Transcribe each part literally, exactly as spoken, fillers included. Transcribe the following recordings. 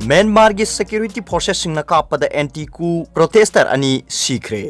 ꯃ꯭ꯌꯥꯟꯃꯥꯔꯒꯤ security ꯐꯣꯔꯁꯦꯁꯁꯤꯡꯅ ꯀꯥꯞꯄꯗ anti ꯀꯨ ꯄ꯭ꯔꯣꯇꯦꯁꯇꯔ ꯑꯅꯤ ꯁꯤꯈ꯭ꯔꯦ꯫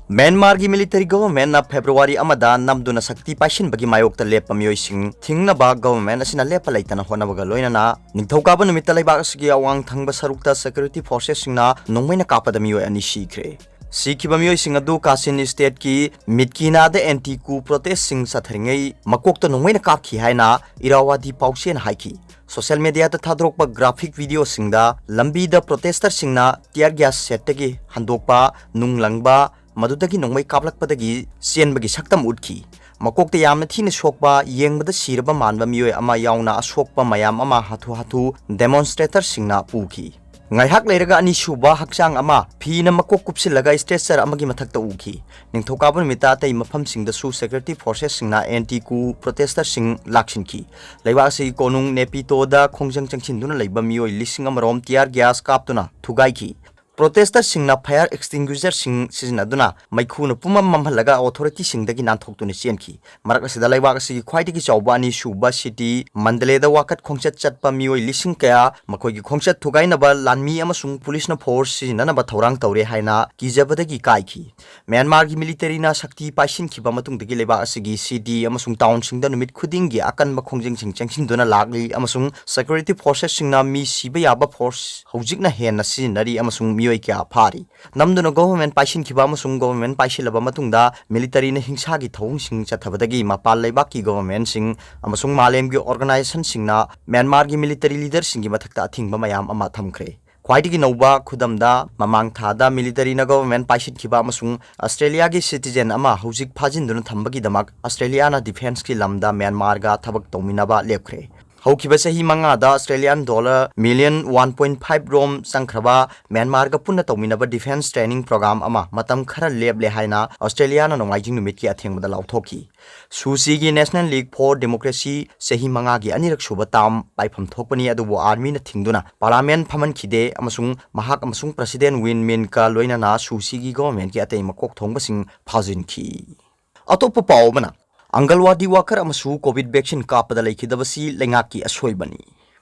ꯃ꯭ꯌꯥꯟꯃꯥꯔꯒꯤ ꯃꯤꯂꯤꯇꯔꯤ ꯒꯚꯔꯟꯃꯦꯟꯠꯅ ꯐꯦꯕ꯭ꯔꯨꯋꯥꯔꯤ ꯑꯃꯗ ꯅꯝꯗꯨꯅ ꯁꯛꯇꯤ ꯄꯥꯏꯁꯤꯟꯕꯒꯤ ꯃꯥꯌꯣꯛꯇ ꯂꯦꯞꯄ ꯃꯤꯑꯣꯏꯁꯤꯡ ꯊꯤꯡꯅꯕ ꯒꯚꯔꯟꯃꯦꯟꯠ ꯑꯁꯤꯅ ꯂꯦꯞꯄ ꯂꯩꯇꯅ ꯍꯣꯠꯅꯕꯒ ꯂꯣꯏꯅꯅ ꯅꯤꯡꯊꯧꯀꯥꯕ ꯅꯨꯃꯤꯠꯇ ꯂꯩꯕꯥꯛ ꯑꯁꯤꯒꯤ ꯑꯋꯥꯡ ꯊꯪꯕ ꯁꯔꯨꯛꯇ ꯁꯦꯀ꯭ꯌꯨꯔꯤꯇꯤ ꯐꯣꯔꯁꯦꯁꯁꯤꯡꯅ ꯅꯣꯡꯃꯩꯅ ꯀꯥꯞꯄꯗ ꯃꯤꯑꯣꯏ ꯑꯅꯤ ꯁꯤꯈ꯭ꯔꯦ꯫ ꯁꯤꯈꯤꯕ ꯃꯤꯑꯣꯏꯁꯤꯡ ꯑꯗꯨ ꯀꯥꯆꯤꯟ ꯁ꯭ꯇꯦꯠꯀꯤ ꯃꯤꯠꯀꯤꯅꯥꯗ ꯑꯦꯟꯇꯤ ꯀꯨ ꯄ꯭ꯔꯣꯇꯦꯁꯁꯤꯡ ꯆꯠꯊꯔꯤꯉꯩ ꯃꯀꯣꯛꯇ ꯅꯣꯡꯃꯩꯅ ꯀꯥꯞꯈꯤ ꯍꯥꯏꯅ ꯏꯔꯥꯋꯥꯗꯤ ꯄꯥꯎꯆꯦꯅ ꯍꯥꯏꯈꯤ꯫ ꯁꯣꯁꯤꯌꯦꯜ ꯃꯤꯗꯤꯌꯥꯗ ꯊꯥꯗꯣꯔꯛꯄ ꯒ꯭ꯔꯥꯐꯤꯛ ꯚꯤꯗꯤꯑꯣꯁꯤꯡꯗ ꯂꯝꯕꯤꯗ ꯄ꯭ꯔꯣꯇꯦꯁꯇꯔꯁꯤꯡꯅ ꯇꯤꯌꯔ ꯒ꯭ꯌꯥꯁ ꯁꯦꯠꯇꯒꯤ ꯍꯟꯗꯣꯛꯄ, ꯅꯨꯡ ꯂꯪꯕ, ꯃꯗꯨꯗꯒꯤ ꯅꯣꯡꯃꯩ ꯀꯥꯞꯂꯛꯄꯗꯒꯤ ꯆꯦꯟꯕꯒꯤ ꯁꯛꯇꯝ ꯎꯠꯈꯤ꯫ ꯃꯀꯣꯛꯇ ꯌꯥꯝꯅ ꯊꯤꯅ ꯁꯣꯛꯄ, ꯌꯦꯡꯕꯗ ꯁꯤꯔꯕ ꯃꯥꯟꯕ ꯃꯤꯑꯣꯏ ꯑꯃ ꯌꯥꯎꯅ ꯑꯁꯣꯛꯄ ꯃꯌꯥꯝ ꯑꯃ ꯍꯥꯊꯨ ꯍꯥꯊꯨ ꯗꯦꯃꯣꯟꯁꯇ꯭ꯔꯦꯇꯔꯁꯤꯡꯅ ꯄꯨꯈꯤ꯫ ꯉꯥꯏꯍꯥꯛ ꯂꯩꯔꯒ ꯑꯅꯤꯁꯨꯕ ꯍꯛꯆꯥꯡ ꯑꯃ ꯐꯤꯅ ꯃꯀꯣꯛ ꯀꯨꯞꯁꯤꯜꯂꯒ ꯁ꯭ꯇ꯭ꯔꯦꯆꯔ ꯑꯃꯒꯤ ꯃꯊꯛꯇ ꯎꯈꯤ꯫ ꯅꯤꯡꯊꯧꯀꯥꯕ ꯅꯨꯃꯤꯠꯇ ꯑꯇꯩ ꯃꯐꯝꯁꯤꯡꯗꯁꯨ ꯁꯦꯀ꯭ꯌꯨꯔꯤꯇꯤ ꯐꯣꯔꯁꯦꯁꯁꯤꯡꯅ ꯑꯦꯟꯇꯤ ꯀꯨ ꯄ꯭ꯔꯣꯇꯦꯁꯇꯔꯁꯤꯡ ꯂꯥꯛꯁꯤꯟꯈꯤ꯫ ꯂꯩꯕꯥꯛ ꯑꯁꯤꯒꯤ ꯀꯣꯅꯨꯡ ꯅꯦꯄꯤꯇꯣꯗ ꯈꯣꯡꯖꯪ ꯆꯪꯁꯤꯟꯗꯨꯅ ꯂꯩꯕ ꯃꯤꯑꯣꯏ ꯂꯤꯁꯤꯡ ꯑꯃꯔꯣꯝ ꯇꯤꯌꯥꯔ ꯒ꯭ꯌꯥꯁ ꯀꯥꯞꯇꯨꯅ ꯊꯨꯒꯥꯏꯈꯤ꯫ ꯄ꯭ꯔꯣꯇꯦꯁꯇꯔꯁꯤꯡꯅ ꯐꯥꯌꯔ ꯑꯦꯛꯁꯇꯤꯡꯒ꯭ꯋꯤꯁꯔꯁꯤꯡ ꯁꯤꯖꯤꯟꯅꯗꯨꯅ ꯃꯩꯈꯨꯅ ꯄꯨꯝꯃꯝ ꯃꯝꯍꯜꯂꯒ ꯑꯣꯊꯣꯔꯤꯇꯤꯁꯤꯡꯗꯒꯤ ꯅꯥꯟꯊꯣꯛꯇꯨꯅ ꯆꯦꯟꯈꯤ꯫ ꯃꯔꯛ ꯑꯁꯤꯗ ꯂꯩꯕꯥꯛ ꯑꯁꯤꯒꯤ ꯈ꯭ꯋꯥꯏꯗꯒꯤ ꯆꯥꯎꯕ ꯑꯅꯤꯁꯨꯕ ꯁꯤꯇꯤ ꯃꯟꯗꯂꯦꯗ ꯋꯥꯀꯠ ꯈꯣꯡꯆꯠ ꯆꯠꯄ ꯃꯤꯑꯣꯏ ꯂꯤꯁꯤꯡ ꯀꯌꯥ ꯃꯈꯣꯏꯒꯤ ꯈꯣꯡꯆꯠ ꯊꯨꯒꯥꯏꯅꯕ ꯂꯥꯟꯃꯤ ꯑꯃꯁꯨꯡ ꯄꯨꯂꯤꯁꯅ ꯐꯣꯔꯁ ꯁꯤꯖꯤꯟꯅꯅꯕ ꯊꯧꯔꯥꯡ ꯇꯧꯔꯦ ꯍꯥꯏꯅ ꯀꯤꯖꯕꯗꯒꯤ ꯀꯥꯏꯈꯤ꯫ ꯃ꯭ꯌꯥꯟꯃꯥꯔꯒꯤ ꯃꯤꯂꯤꯇꯔꯤꯅ ꯁꯛꯇꯤ ꯄꯥꯏꯁꯤꯟꯈꯤꯕ ꯃꯇꯨꯡꯗꯒꯤ ꯂꯩꯕꯥꯛ ꯑꯁꯤꯒꯤ ꯁꯤꯇꯤ ꯑꯃꯁꯨꯡ ꯇꯥꯎꯟꯁꯤꯡꯗ ꯅꯨꯃꯤꯠ ꯈꯨꯗꯤꯡꯒꯤ ꯑꯀꯟꯕ ꯈꯣꯡꯖꯪꯁꯤꯡ ꯆꯪꯁꯤꯟꯗꯨꯅ ꯂꯥꯛꯂꯤ ꯑꯃꯁꯨꯡ ꯁꯦꯀ꯭ꯌꯨꯔꯤꯇꯤ ꯐꯣꯔꯁꯦꯁꯁꯤꯡꯅ ꯃꯤ ꯁꯤꯕ ꯌꯥꯕ ꯐꯣꯔꯁ ꯍꯧꯖꯤꯛꯅ ꯍꯦꯟꯅ ꯁꯤꯖꯤꯟꯅꯔꯤ ꯑꯃꯁꯨꯡ ꯃꯤꯑꯣꯏ ꯀꯌꯥ ꯐꯥꯔꯤ꯫ ꯅꯝꯗꯨꯅ ꯒꯣꯚꯔꯟꯃꯦꯟꯠ ꯄꯥꯏꯁꯤꯟꯈꯤꯕ ꯑꯃꯁꯨꯡ ꯒꯣꯚꯔꯟꯃꯦꯟꯠ ꯄꯥꯏꯁꯤꯜꯂꯕ ꯃꯇꯨꯡꯗ ꯃꯤꯂꯤꯇꯔꯤꯅ ꯍꯤꯡꯁꯥꯒꯤ ꯊꯧꯑꯣꯡꯁꯤꯡ ꯆꯠꯊꯕꯗꯒꯤ ꯃꯄꯥꯟ ꯂꯩꯕꯥꯛꯀꯤ ꯒꯣꯚꯔꯟꯃꯦꯟꯠꯁꯤꯡ ꯑꯃꯁꯨꯡ ꯃꯥꯂꯦꯝꯒꯤ ꯑꯣꯔꯒꯅꯥꯏꯖꯦꯁꯟꯁꯤꯡꯅ ꯃ꯭ꯌꯥꯟꯃꯥꯔꯒꯤ ꯃꯤꯂꯤꯇꯔꯤ ꯂꯤꯗꯔꯁꯤꯡꯒꯤ ꯃꯊꯛꯇ ꯑꯊꯤꯡꯕ ꯃꯌꯥꯝ ꯑꯃ ꯊꯝꯈ꯭ꯔꯦ꯫ ꯈ꯭ꯋꯥꯏꯗꯒꯤ ꯅꯧꯕ ꯈꯨꯗꯝꯗ, ꯃꯃꯥꯡ ꯊꯥꯗ ꯃꯤꯂꯤꯇꯔꯤꯅ ꯒꯣꯚꯔꯟꯃꯦꯟꯠ ꯄꯥꯏꯁꯤꯟꯈꯤꯕ ꯑꯃꯁꯨꯡ ꯑꯁꯇ꯭ꯔꯦꯂꯤꯌꯥꯒꯤ ꯁꯤꯇꯤꯖꯦꯟ ꯑꯃ ꯍꯧꯖꯤꯛ ꯐꯥꯖꯤꯟꯗꯨꯅ ꯊꯝꯕꯒꯤꯗꯃꯛ ꯑꯁꯇ꯭ꯔꯦꯂꯤꯌꯥꯅ ꯗꯤꯐꯦꯟꯁꯀꯤ ꯂꯝꯗ ꯃ꯭ꯌꯥꯟꯃꯥꯔꯒ ꯊꯕꯛ ꯇꯧꯃꯤꯟꯅꯕ ꯂꯦꯞꯈ꯭ꯔꯦ꯫ ꯍꯧꯈꯤꯕ ꯆꯍꯤ ꯃꯉꯥꯗ Australian dollar million one point five ꯔꯣꯝ ꯆꯪꯈ꯭ꯔꯕ ꯃ꯭ꯌꯥꯟꯃꯥꯔꯒ ꯄꯨꯟꯅ ꯇꯧꯃꯤꯟꯅꯕ ꯗꯤꯐꯦꯟꯁ ꯇ꯭ꯔꯦꯅꯤꯡ ꯄ꯭ꯔꯣꯒ꯭ꯔꯥꯝ ꯑꯃ ꯃꯇꯝ ꯈꯔ ꯂꯦꯞꯂꯦ ꯍꯥꯏꯅ ꯑꯁꯇ꯭ꯔꯦꯂꯤꯌꯥꯅ ꯅꯣꯡꯃꯥꯏꯖꯤꯡ ꯅꯨꯃꯤꯠꯀꯤ ꯑꯊꯦꯡꯕꯗ ꯂꯥꯎꯊꯣꯛꯈꯤ꯫ ꯁꯨ ꯆꯤꯒꯤ National League for Democracy ꯆꯍꯤ ꯃꯉꯥꯒꯤ ꯑꯅꯤꯔꯛ ꯁꯨꯕ ꯇꯥꯔꯝ ꯄꯥꯏꯐꯝ ꯊꯣꯛꯄꯅꯤ, ꯑꯗꯨꯕꯨ ꯑꯥꯔꯃꯤꯅ ꯊꯤꯡꯗꯨꯅ ꯄꯥꯔꯂꯤꯌꯥꯃꯦꯟꯠ ꯐꯝꯍꯟꯈꯤꯗꯦ ꯑꯃꯁꯨꯡ ꯃꯍꯥꯛ ꯑꯃꯁꯨꯡ ꯄ꯭ꯔꯁꯤꯗꯦꯟꯠ ꯋꯤꯟ ꯃꯤꯟꯠꯀ ꯂꯣꯏꯅꯅ ꯁꯨ ꯆꯤꯒꯤ ꯒꯣꯚꯔꯟꯃꯦꯟꯠꯀꯤ ꯑꯇꯩ ꯃꯀꯣꯛ ꯊꯣꯡꯕꯁꯤꯡ ꯐꯥꯖꯤꯟꯈꯤ꯫ ꯑꯇꯣꯞꯄ ꯄꯥꯎ ꯑꯃꯅ, ꯑꯪꯒꯜꯋꯥꯗꯤ ꯋꯥꯀꯔ ꯑꯃꯁꯨ ꯀꯣꯚꯤꯗ ꯚꯦꯛꯁꯤꯟ ꯀꯥꯞꯄꯗ ꯂꯩꯈꯤꯗꯕꯁꯤ ꯂꯩꯉꯥꯛꯀꯤ ꯑꯁꯣꯏꯕꯅꯤ꯫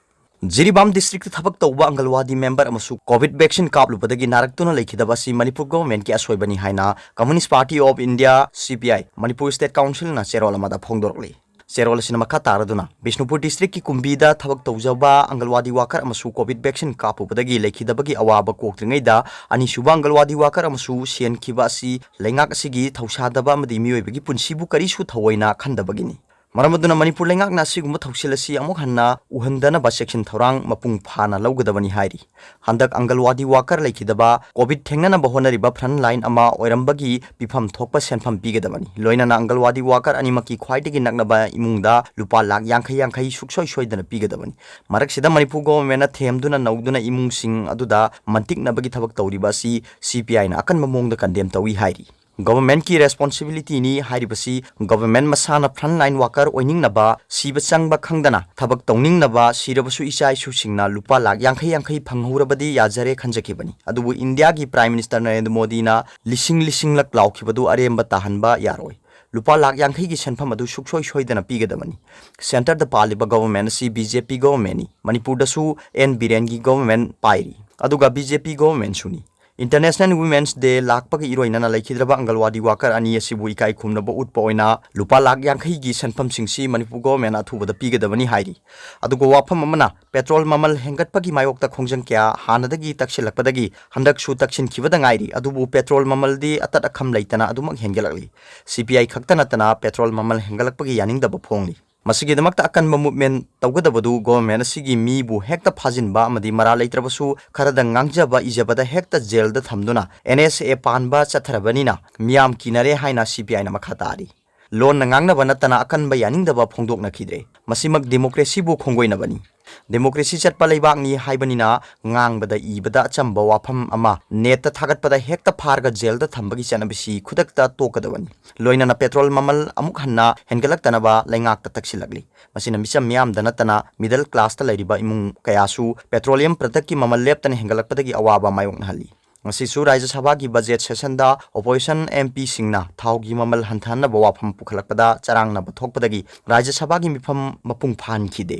ꯖꯤꯔꯤꯕꯥꯝ ꯗꯤꯁꯇ꯭ꯔꯤꯛꯇ ꯊꯕꯛ ꯇꯧꯕ ꯑꯪꯒꯜꯋꯥꯗꯤ ꯃꯦꯝꯕꯔ ꯑꯃꯁꯨ ꯀꯣꯚꯤꯗ ꯚꯦꯛꯁꯤꯟ ꯀꯥꯞꯂꯨꯕꯗꯒꯤ ꯅꯥꯔꯛꯇꯨꯅ ꯂꯩꯈꯤꯗꯕ ꯑꯁꯤ ꯃꯅꯤꯄꯨꯔ ꯒꯣꯚꯔꯟꯃꯦꯟꯠꯀꯤ ꯑꯁꯣꯏꯕꯅꯤ ꯍꯥꯏꯅ ꯀꯝꯃ꯭ꯌꯨꯅꯤꯁ꯭ꯠ ꯄꯥꯔꯇꯤ ꯑꯣꯐ ꯏꯟꯗꯤꯌꯥ, ꯁꯤ ꯄꯤ ꯑꯥꯏ, ꯃꯅꯤꯄꯨꯔ ꯁ꯭ꯇꯦꯠ ꯀꯥꯎꯟꯁꯤꯜꯅ ꯆꯦꯔꯣꯜ ꯑꯃꯗ ꯐꯣꯡꯗꯣꯔꯛꯂꯤ꯫ ꯆꯦꯔꯣꯜ ꯑꯁꯤꯅ ꯃꯈꯥ ꯇꯥꯔꯗꯨꯅ, ꯕꯤꯁꯅꯨꯄꯨꯔ ꯗꯤꯁꯇ꯭ꯔꯤꯛꯀꯤ ꯀꯨꯝꯕꯤꯗ ꯊꯕꯛ ꯇꯧꯖꯕ ꯑꯪꯒꯜꯋꯥꯗꯤ ꯋꯥꯀꯔ ꯑꯃꯁꯨ ꯀꯣꯚꯤꯗ ꯚꯦꯛꯁꯤꯟ ꯀꯥꯞꯄꯨꯕꯗꯒꯤ ꯂꯩꯈꯤꯗꯕꯒꯤ ꯑꯋꯥꯕ ꯀꯣꯛꯇ꯭ꯔꯤꯉꯩꯗ, ꯑꯅꯤꯁꯨꯕ ꯑꯪꯒꯜꯋꯥꯗꯤ ꯋꯥꯀꯔ ꯑꯃꯁꯨ ꯁꯤꯍꯟꯈꯤꯕ ꯑꯁꯤ ꯂꯩꯉꯥꯛ ꯑꯁꯤꯒꯤ ꯊꯧꯁꯥꯗꯕ ꯑꯃꯗꯤ ꯃꯤꯑꯣꯏꯕꯒꯤ ꯄꯨꯟꯁꯤꯕꯨ ꯀꯔꯤꯁꯨ ꯊꯑꯣꯏꯅ ꯈꯟꯗꯕꯒꯤꯅꯤ꯫ ꯃꯔꯝ ꯑꯗꯨꯅ ꯃꯅꯤꯄꯨꯔ ꯂꯩꯉꯥꯛꯅ ꯑꯁꯤꯒꯨꯝꯕ ꯊꯧꯁꯤꯜ ꯑꯁꯤ ꯑꯃꯨꯛ ꯍꯟꯅ ꯎꯍꯟꯗꯅꯕ ꯆꯦꯛꯁꯤꯟ ꯊꯧꯔꯥꯡ ꯃꯄꯨꯡ ꯐꯥꯅ ꯂꯧꯒꯗꯕꯅꯤ ꯍꯥꯏꯔꯤ꯫ ꯍꯟꯗꯛ ꯑꯪꯒꯜꯋꯥꯗꯤ ꯋꯥꯀꯔ ꯂꯩꯈꯤꯗꯕ, ꯀꯣꯚꯤꯗ ꯊꯦꯡꯅꯅꯕ ꯍꯣꯠꯅꯔꯤꯕ ꯐ꯭ꯔꯟꯠ ꯂꯥꯏꯟ ꯑꯃ ꯑꯣꯏꯔꯝꯕꯒꯤ ꯄꯤꯐꯝ ꯊꯣꯛꯄ ꯁꯦꯟꯐꯝ ꯄꯤꯒꯗꯕꯅꯤ꯫ ꯂꯣꯏꯅꯅ ꯑꯪꯒꯜꯋꯥꯗꯤ ꯋꯥꯀꯔ ꯑꯅꯤꯃꯛꯀꯤ ꯈ꯭ꯋꯥꯏꯗꯒꯤ ꯅꯛꯅꯕ ꯏꯃꯨꯡꯗ ꯂꯨꯄꯥ ꯂꯥꯈ ꯌꯥꯡꯈꯩ ꯌꯥꯡꯈꯩ ꯁꯨꯡꯁꯣꯏ ꯁꯣꯏꯗꯅ ꯄꯤꯒꯗꯕꯅꯤ꯫ ꯃꯔꯛꯁꯤꯗ ꯃꯅꯤꯄꯨꯔ ꯒꯣꯚꯔꯟꯃꯦꯟꯠꯅ ꯊꯦꯝꯗꯨꯅ ꯅꯧꯗꯨꯅ ꯏꯃꯨꯡꯁꯤꯡ ꯑꯗꯨꯗ ꯃꯟꯇꯤꯛꯅꯕꯒꯤ ꯊꯕꯛ ꯇꯧꯔꯤꯕ ꯑꯁꯤ ꯁꯤ ꯄꯤ ꯑꯥꯏꯅ ꯑꯀꯟꯕ ꯃꯑꯣꯡꯗ ꯀꯟꯗꯦꯝ ꯇꯧꯏ ꯍꯥꯏꯔꯤ꯫ ꯒꯣꯚꯔꯟꯃꯦꯟꯠꯀꯤ ꯔꯦꯁꯄꯣꯟꯁꯤꯕꯤꯂꯤꯇꯤꯅꯤ ꯍꯥꯏꯔꯤꯕꯁꯤ ꯒꯣꯚꯔꯟꯃꯦꯟꯠ ꯃꯁꯥꯅ ꯐ꯭ꯔꯟꯠ ꯂꯥꯏꯟ ꯋꯥꯀꯔ ꯑꯣꯏꯅꯤꯡꯅꯕ, ꯁꯤꯕ ꯆꯪꯕ ꯈꯪꯗꯅ ꯊꯕꯛ ꯇꯧꯅꯤꯡꯅꯕ, ꯁꯤꯔꯕꯁꯨ ꯏꯆꯥ ꯏꯁꯨꯁꯤꯡꯅ ꯂꯨꯄꯥ ꯂꯥꯈ ꯌꯥꯡꯈꯩ ꯌꯥꯡꯈꯩ ꯐꯪꯍꯧꯔꯕꯗꯤ ꯌꯥꯖꯔꯦ ꯈꯟꯖꯈꯤꯕꯅꯤ꯫ ꯑꯗꯨꯕꯨ ꯏꯟꯗꯤꯌꯥꯒꯤ ꯄ꯭ꯔꯥꯏꯝ ꯃꯤꯅꯤꯁꯇꯔ ꯅꯔꯦꯟꯗ꯭ꯔ ꯃꯣꯗꯤꯅ ꯂꯤꯁꯤꯡ ꯂꯤꯁꯤꯡꯂꯛ ꯂꯥꯎꯈꯤꯕꯗꯨ ꯑꯔꯦꯝꯕ ꯇꯥꯍꯟꯕ ꯌꯥꯔꯣꯏ꯫ ꯂꯨꯄꯥ ꯂꯥꯈ ꯌꯥꯡꯈꯩꯒꯤ ꯁꯦꯟꯐꯝ ꯑꯗꯨ ꯁꯨꯡꯁꯣꯏ ꯁꯣꯏꯗꯅ ꯄꯤꯒꯗꯕꯅꯤ꯫ ꯁꯦꯟꯇꯔꯗ ꯄꯥꯜꯂꯤꯕ ꯒꯣꯚꯔꯟꯃꯦꯟꯠ ꯑꯁꯤ ꯕꯤ ꯖꯦ ꯄꯤ ꯒꯣꯚꯔꯟꯃꯦꯟꯠꯅꯤ꯫ ꯃꯅꯤꯄꯨꯔꯗꯁꯨ ꯑꯦꯟ ꯕꯤꯔꯦꯟꯒꯤ ꯒꯣꯚꯔꯟꯃꯦꯟꯠ ꯄꯥꯏꯔꯤ, ꯑꯗꯨꯒ ꯕꯤ ꯖꯦ ꯄꯤ ꯒꯣꯚꯔꯟꯃꯦꯟꯠꯁꯨꯅꯤ꯫ ꯏꯟꯇꯔꯅꯦꯁꯅꯦꯜ ꯋꯨꯃꯦꯟꯁ ꯗꯦ ꯂꯥꯛꯄꯒ ꯏꯔꯣꯏꯅꯅ ꯂꯩꯈꯤꯗ꯭ꯔꯕ ꯑꯪꯒꯜꯋꯥꯗꯤ ꯋꯥꯀꯔ ꯑꯅꯤ ꯑꯁꯤꯕꯨ ꯏꯀꯥꯏ ꯈꯨꯝꯅꯕ ꯎꯠꯄ ꯑꯣꯏꯅ ꯂꯨꯄꯥ ꯂꯥꯈ ꯌꯥꯡꯈꯩꯒꯤ ꯁꯦꯟꯐꯝꯁꯤꯡꯁꯤ ꯃꯅꯤꯄꯨꯔ ꯒꯣꯚꯔꯟꯃꯦꯟꯠꯅ ꯑꯊꯨꯕꯗ ꯄꯤꯒꯗꯕꯅꯤ ꯍꯥꯏꯔꯤ꯫ ꯑꯗꯨꯒ ꯋꯥꯐꯝ ꯑꯃꯅ, ꯄꯦꯇ꯭ꯔꯣꯜ ꯃꯃꯜ ꯍꯦꯟꯒꯠꯄꯒꯤ ꯃꯥꯌꯣꯛꯇ ꯈꯣꯡꯖꯪ ꯀꯌꯥ ꯍꯥꯟꯅꯗꯒꯤ ꯇꯛꯁꯤꯜꯂꯛꯄꯗꯒꯤ ꯍꯟꯗꯛꯁꯨ ꯇꯛꯁꯤꯟꯈꯤꯕꯗ ꯉꯥꯏꯔꯤ꯫ ꯑꯗꯨꯕꯨ ꯄꯦꯇ꯭ꯔꯣꯜ ꯃꯃꯜꯗꯤ ꯑꯇꯠ ꯑꯈꯝ ꯂꯩꯇꯅ ꯑꯗꯨꯃꯛ ꯍꯦꯟꯒꯠꯂꯛꯂꯤ꯫ ꯁꯤ ꯄꯤ ꯑꯥꯏ ꯈꯛꯇ ꯅꯠꯇꯅ ꯄꯦꯇ꯭ꯔꯣꯜ ꯃꯃꯜ ꯍꯦꯟꯒꯠꯂꯛꯄꯒꯤ ꯌꯥꯅꯤꯡꯗꯕ ꯐꯣꯡꯂꯤ꯫ ꯃꯁꯤꯒꯤꯗꯃꯛꯇ ꯑꯀꯟꯕ ꯃꯨꯚꯃꯦꯟꯠ ꯇꯧꯒꯗꯕꯗꯨ ꯒꯣꯚꯔꯟꯃꯦꯟꯠ ꯑꯁꯤꯒꯤ ꯃꯤꯕꯨ ꯍꯦꯛꯇ ꯐꯥꯖꯤꯟꯕ ꯑꯃꯗꯤ ꯃꯔꯥꯜ ꯂꯩꯇ꯭ꯔꯕꯁꯨ ꯈꯔꯗ ꯉꯥꯡꯖꯕ ꯏꯖꯕꯗ ꯍꯦꯛꯇ ꯖꯦꯜꯗ ꯊꯝꯗꯨꯅ ꯑꯦꯟ ꯑꯦꯁ ꯑꯦ ꯄꯥꯟꯕ ꯆꯠꯊꯔꯕꯅꯤꯅ ꯃꯤꯌꯥꯝ ꯀꯤꯅꯔꯦ ꯍꯥꯏꯅ ꯁꯤ ꯄꯤ ꯑꯥꯏꯅ ꯃꯈꯥ ꯇꯥꯔꯤ꯫ ꯂꯣꯟꯅ ꯉꯥꯡꯅꯕ ꯅꯠꯇꯅ ꯑꯀꯟꯕ ꯌꯥꯅꯤꯡꯗꯕ ꯐꯣꯡꯗꯣꯛꯅꯈꯤꯗ꯭ꯔꯦ꯫ ꯃꯁꯤꯃꯛ ꯗꯦꯃꯣꯀ꯭ꯔꯦꯁꯤꯕꯨ ꯈꯣꯡꯒꯣꯏꯅꯕꯅꯤ꯫ ꯗꯦꯃꯣꯀ꯭ꯔꯦꯁꯤ ꯆꯠꯄ ꯂꯩꯕꯥꯛꯅꯤ ꯍꯥꯏꯕꯅꯤꯅ ꯉꯥꯡꯕꯗ ꯏꯕꯗ ꯑꯆꯝꯕ ꯋꯥꯐꯝ ꯑꯃ ꯅꯦꯠꯇ ꯊꯥꯒꯠꯄꯗ ꯍꯦꯛꯇ ꯐꯥꯔꯒ ꯖꯦꯜꯗ ꯊꯝꯕꯒꯤ ꯆꯠꯅꯕꯤꯁꯤ ꯈꯨꯗꯛꯇ ꯇꯣꯛꯀꯗꯕꯅꯤ꯫ ꯂꯣꯏꯅꯅ ꯄꯦꯇ꯭ꯔꯣꯜ ꯃꯃꯜ ꯑꯃꯨꯛ ꯍꯟꯅ ꯍꯦꯟꯒꯠꯂꯛꯇꯅꯕ ꯂꯩꯉꯥꯛꯇ ꯇꯛꯁꯤꯜꯂꯛꯂꯤ꯫ ꯃꯁꯤꯅ ꯃꯤꯆꯝ ꯃꯤꯌꯥꯝꯗ ꯅꯠꯇꯅ ꯃꯤꯗꯜ ꯀ꯭ꯂꯥꯁꯇ ꯂꯩꯔꯤꯕ ꯏꯃꯨꯡ ꯀꯌꯥꯁꯨ ꯄꯦꯇ꯭ꯔꯣꯂꯤꯌꯝ ꯄ꯭ꯔꯗꯛꯀꯤ ꯃꯃꯜ ꯂꯦꯞꯇꯅ ꯍꯦꯟꯒꯠꯂꯛꯄꯗꯒꯤ ꯑꯋꯥꯕ ꯃꯥꯌꯣꯛꯅꯍꯜꯂꯤ꯫ ꯉꯁꯤꯁꯨ ꯔꯥꯖ꯭ꯌ ꯁꯚꯥꯒꯤ ꯕꯖꯦꯠ ꯁꯦꯁꯟꯗ ꯑꯣꯄꯣꯖꯤꯁꯟ ꯑꯦꯝ ꯄꯤꯁꯤꯡꯅ ꯊꯥꯎꯒꯤ ꯃꯃꯜ ꯍꯟꯊꯍꯟꯅꯕ ꯋꯥꯐꯝ ꯄꯨꯈꯠꯂꯛꯄꯗ ꯆꯔꯥꯡꯅꯕ ꯊꯣꯛꯄꯗꯒꯤ ꯔꯥꯖ꯭ꯌ ꯁꯚꯥꯒꯤ ꯃꯤꯐꯝ ꯃꯄꯨꯡ ꯐꯥꯍꯟꯈꯤꯗꯦ꯫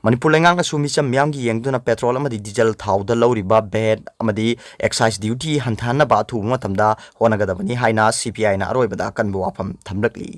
ꯃꯅꯤꯄꯨꯔ ꯂꯩꯉꯥꯛꯅꯁꯨ ꯃꯤꯆꯝ ꯃꯤꯌꯥꯝꯒꯤ ꯌꯦꯡꯗꯨꯅ ꯄꯦꯇ꯭ꯔꯣꯜ ꯑꯃꯗꯤ ꯗꯤꯖꯜ ꯊꯥꯎꯗ ꯂꯧꯔꯤꯕ ꯚꯦꯠ ꯑꯃꯗꯤ ꯑꯦꯛꯁꯥꯏꯖ ꯗ꯭ꯌꯨꯇꯤ ꯍꯟꯊꯍꯟꯅꯕ ꯑꯊꯨꯕ ꯃꯇꯝꯗ ꯍꯣꯠꯅꯒꯗꯕꯅꯤ ꯍꯥꯏꯅ ꯁꯤ ꯄꯤ ꯑꯥꯏꯅ ꯑꯔꯣꯏꯕꯗ ꯑꯀꯟꯕ ꯋꯥꯐꯝ ꯊꯝꯂꯛꯂꯤ꯫